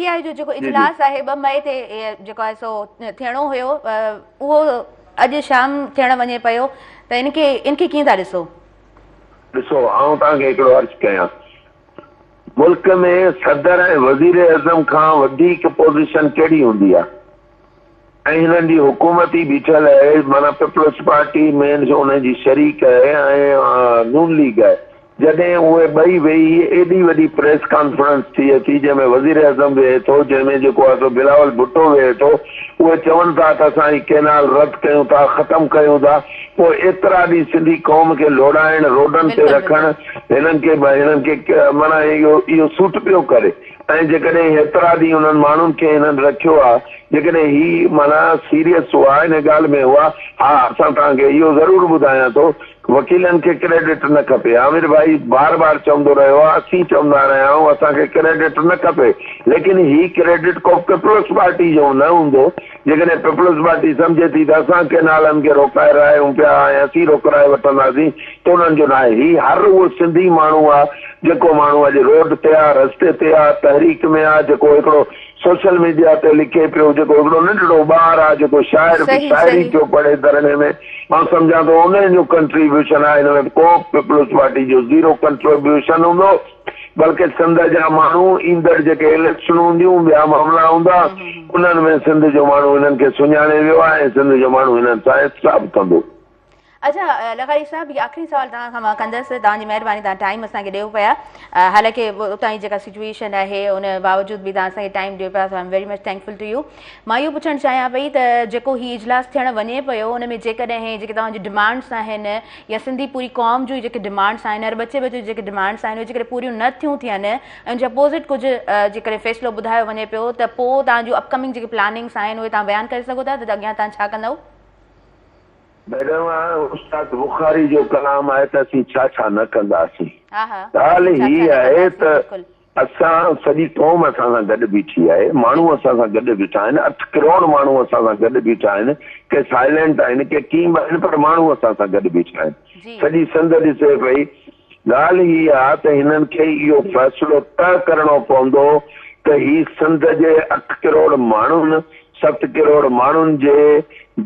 ٽي آء جو جيڪو جي جي. اجلاس آهي 2 مئي تي جيڪو آهي سو ٿيڻو هيو اهو اڄ شام ٿيڻ وڃي پيو ته ان کي ان کي ڪيئن ٿا ڏسو؟ ڏسو آئون توهان کي هڪڙو عرض ڪيان ملڪ ۾ صدر ۽ وزيراعظم کان وڌيڪ پوزيشن ڪهڙي هوندي آهي ۽ هنن جي حڪومت ئي بيٺل آهي معنيٰ پيپلز پارٽي مين ان جي شريڪ آهي ۽ نون ليگ آهي جڏهن اهي ٻئي ويهي ايڏي وڏي پريس ڪانفرنس ٿئي ٿي جنهن ۾ وزيراعظم ويهي ٿو جنهن ۾ جيڪو آهي سو بلاول ڀٽو ويهي ٿو اهي چون ٿا ته اسان هي ڪينال رد ڪيون ٿا ختم ڪيون ٿا پوء ايترا ڏينهن سنڌي قوم کي لوڙائڻ روڊن تي بلڪل رکڻ بلڪل. هنن کي هنن کي معنيٰ اهو اهو سوٽ پيو ڪري ۽ جيڪڏهن هيترا ڏينهن انهن ماڻهن کي هنن رکيو آ جيڪڏهن هي معنيٰ سيريس هئا ان ڳالهه ۾ هئا ها اسان توهان کي اهو ضرور ٻڌايان ٿو وڪيلن کي ڪريڊٽ نه کپي عامر ڀائي بار بار چوندو رهيو آ اسين چوندا رهيا آهيون اسان کي ڪريڊٽ نه کپي ليڪن هي ڪريڊٽ ڪو پيپلز پارٽي جو نه هوندو جيڪڏهن پيپلز پارٽي سمجهي ٿي ته اسان ڪينالن کي روڪائي رهايون پيا ۽ اسين روڪرائي وٺنداسين ته انهن جو ناهي هي هر اهو سنڌي ماڻهو آ جيڪو ماڻهو اڄ روڊ تي آ رستي تي آ تحريڪ ۾ آ جيڪو هڪڙو سوشل ميڊيا تي لکي پيو جيڪو هڪڙو ننڍڙو ٻار آ جيڪو شاعر به صحيح شاعري صحيح. پيو پڙهي ڌرڻي ۾ مان سمجهان ٿو انهن جو ڪنٽريبيوشن آهي هن ۾ ڪو به پيپلز پارٽي جو زيرو ڪنٽريبيوشن هوندو بلڪه سنڌ جا ماڻهو ايندڙ جيڪي اليڪشنون هونديون ٻيا معاملا هوندا انهن ۾ سنڌ جو ماڻهو هنن کي سڃاڻي ويو آهي ۽ سنڌ جو ماڻهو هنن سان احتساب ڪندو. اڇا لغاري صاحب هي آخري سوال توهان کان مان ڪندس توهان جي مهرباني توهان ٽائيم اسان کي ڏيو پيا حالانڪه اتان جي جيڪا سچويشن آهي ان باوجود به توهان اسان کي ٽائيم ڏيو پيا so I am very much thankful to you مان اهو پڇڻ چاهيان پئي ته جيڪو هي اجلاس ٿيڻ وڃي پيو ان ۾ جيڪڏهن جيڪي توهان جي ڊمانڊس آهن يا سنڌي پوري قوم جون جيڪي ڊمانڊس آهن هر ٻچي ٻچي جون جيڪي ڊمانڊس آهن اهي جيڪڏهن پوريون نه ٿيون ٿين ۽ ان جي اپوزٽ ڪجهه جيڪڏهن فيصلو ٻڌايو وڃي پيو ته پوء توهان جون اپ ڪمنگ جيڪي پلاننگس آهن اهي توهان بيان ڪري سگهو ٿا ته اڳيان توهان ڇا ڪندؤ؟ ميڊم استاد بخاري جو ڪلام آهي ته اسين ڇا ڇا نه ڪنداسين. ڳالهه هي آهي ته اسان سڄي قوم اسان سان گڏ بيٺي آهي، ماڻهو اسان سان گڏ بيٺا آهن، اٺ ڪروڙ ماڻهو اسان سان گڏ بيٺا آهن، ڪي سائلينٽ آهن، ڪي ڪيئن به آهن پر ماڻهو اسان سان گڏ بيٺا آهن. سڄي سنڌ ڏسي پئي. ڳالهه هي آهي ته هنن کي اهو فيصلو طئه ڪرڻو پوندو ته هي سنڌ جي اٺ ڪروڙ ماڻهن ست ڪروڙ ماڻهن جي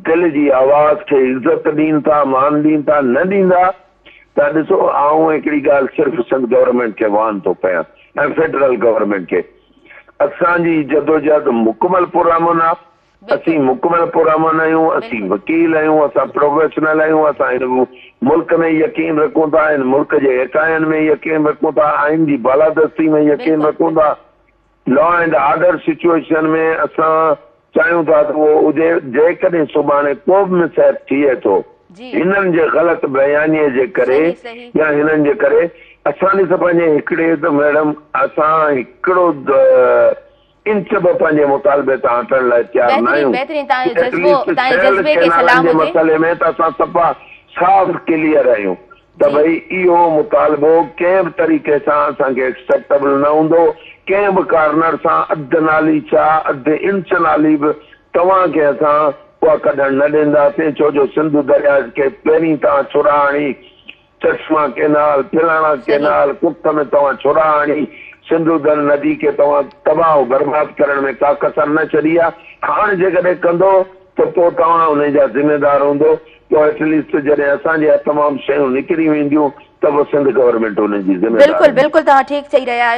دل جي آواز کي عزت ڏين ٿا، مان ڏين ٿا، نه ڏيندا ته ڏسو آئون هڪڙي ڳالهه صرف سنڌ گورنمينٽ کي وان ٿو ڪيان ۽ فيڊرل گورنمينٽ کي اسان جي جدوجهد مڪمل پرامن آ، اسين مڪمل پرامن آهيون، اسين وڪيل آهيون، اسان پروفيشنل آهيون، اسان هن ملڪ ۾ يقين رکون ٿا، هن ملڪ جي ايڪاين ۾ يقين رکون ٿا، آئين جي بالادستي ۾ يقين رکون ٿا. لا اينڊ آرڊر سچوئيشن ۾ اسان چاهيون ٿا ته اهو هجي، جيڪڏهن سڀاڻي ڪو به مس هيپ ٿئي ٿو هنن جي غلط بيانيي جي ڪري يا هنن جي ڪري اسان ڏس پنهنجي هڪڙي ته ميڊم اسان هڪڙو انچ به پنهنجي مطالبي تان هٽڻ لاء تيار نه آهيون ايٽ ليسٽ سيل ڪينالن جي مسئلي ۾ ته اسان صفا صاف ڪليئر آهيون. ته ڀئي اهو مطالبو ڪنهن به طريقي سان اسان کي ايڪسيپٽيبل نه هوندو، ڪنهن به ڪارنر سان اڌ نالي ڇا اڌ انچ نالي به توهان کي اسان اها ڪڍڻ نه ڏينداسين ڇو جو سنڌو درياء کي پهرين توهان ڇرا هڻي چشما ڪينال، فلاڻا ڪينال، ڪک ۾ توهان ڇرا هڻي سنڌو در ندي کي توهان تباهه و برباد ڪرڻ ۾ ڪا ڪسر نه ڇڏي آهي، هاڻ جيڪڏهن ڪندو ته پوء توهان انهي جا ذميدار هوندو، پوء ايٽ ليسٽ جڏهن اسان جي هٿ مان به شيون نڪري وينديون ته پوء سنڌ گورنمينٽ انهن جي ذميدار بلڪل هوندي. بلڪل توهان ٺيڪ چئي رهيا آهيو.